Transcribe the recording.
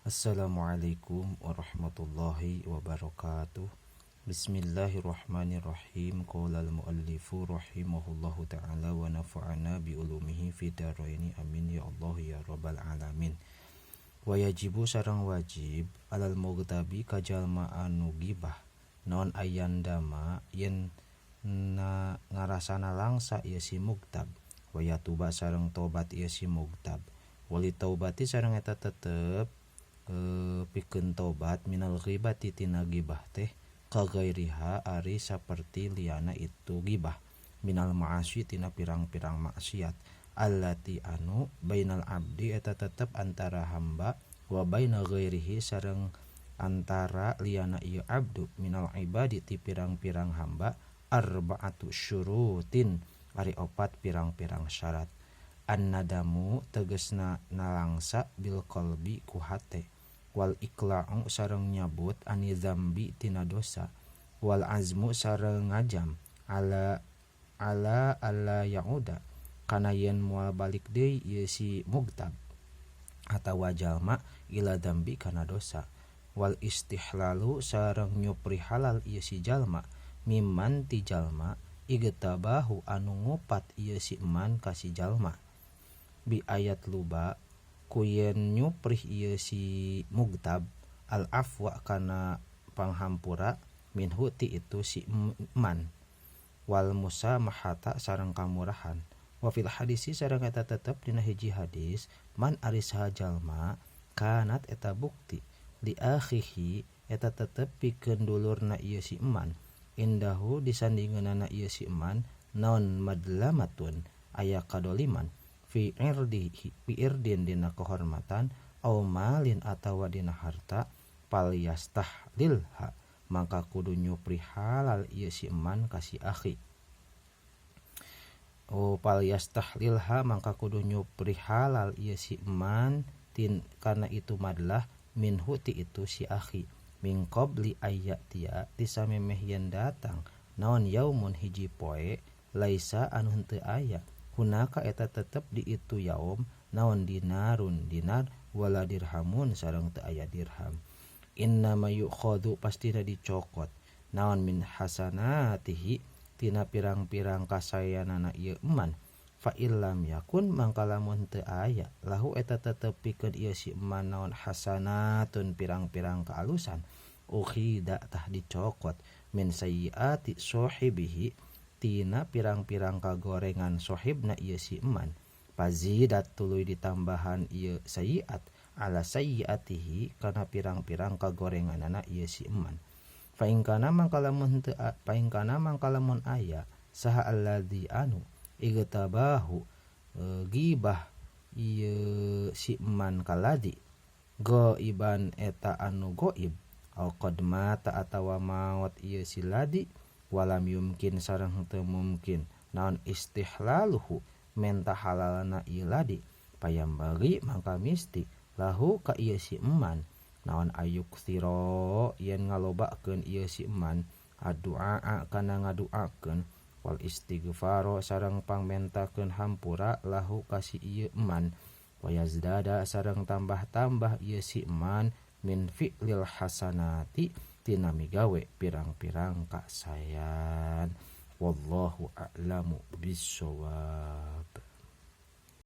Assalamualaikum warahmatullahi wabarakatuh. Bismillahirrahmanirrahim. Qala al-muallifu rahimahullahu ta'ala wa nafa'ana bi ulumihi fid dharaini, amin ya Allah ya rabbal alamin. Wa yajibu sareng wajib alal mughtabi ka jalma anu gibah naon ayandama yen na ngarasana langsa ieu si mugtab, wa yatuba sareng tobat ieu si mugtab, wali taubati sareng eta tetep pikeun tobat minal ghibati tina gibah teh kagairiha ari saperti liana itu gibah minal ma'asi tina pirang-pirang maksiat allati anu bainal abdi eta tetep antara hamba wa baina ghairihi sareng antara liana ieu abdu minal ibadi ti pirang-pirang hamba arba'atu syurutin ari opat pirang-pirang syarat. An-nadamu tegesna nalangsa bil qalbi ku hate, wal iqla'u sareng nyabut ani dzambi tina dosa, wal azmu sareng ngajam ala ala alla ya'uda kana yen moal balik deui ieu si mugtab atawa jalma ila dzambi kana dosa, wal istihlalu sareng nyupri halal ieu si jalma mimman ti jalma igtabahu anu ngupat ieu si man ka si jalma bi ayat luba ku yen nyuprih ieu si mugtab al afwa kana panghampura minhu ti itu si man wal musamahata sareng kamurahan. Wa fil hadisi sareng eta tetep dina hiji hadis man ari saha jalma kanat eta bukti li akhihi eta tetep pikeun dulurna ieu si man indahu disandingeunana ieu si man naon madlamatun aya kadoliman fi irdihi fi irdin dina kehormatan au malin atawa dina harta fal yastahlilha mangka kudu nyupri halal ieu si man ka si akhi. Oh, fal yastahlilha mangka kudu nyupri halal ieu si man tin kana itu madlah minhu ti itu si akhi min qabli ayyatia ti samemeh yen datang naon yaumun hiji poe laisa anu henteu aya hunaka eta tetep di itu yaum naon dinarun dinar wala dirhamun sareng teu aya dirham. Innama yu'khadhu pastina dicokot naon min hasanatihi tina pirang-pirang kasayanana ieu eman fa illam yakun mangka lamun teu aya lahu eta tetep pikeun ieu si eman naon hasanatun pirang-pirang kaalusan ukhida tah dicokot min sayyiati sahibihi tina pirang-pirang kagorengan sahibna ieu si eman fazidat tuluy ditambahan ieu sayyiat ala sayyiatihi kana pirang-pirang kagorenganana ieu si eman. Fa in kana mangka lamun teu fa in kana mangka lamun aya saha alladzi anu igtabahu gibah ieu si eman kaladi goiban eta anu goib au qad mata atawa maot ieu si ladi walam yumkin sareng teu mungkin naon istihlaluhu menta halalna ieu ladi payambagi mangka misti lahu ka ieu si eman naon ayuk siro yen ngalobakeun ieu si eman addu'a kana ngaduakeun wal istighfaro sareng pangmentakeun hampura lahu ka si ieu eman wa yazdada sareng tambah-tambah ieu si eman min fi'lil hasanati tina migawe pirang-pirang kasayan. Wallahu a'lamu bissawab.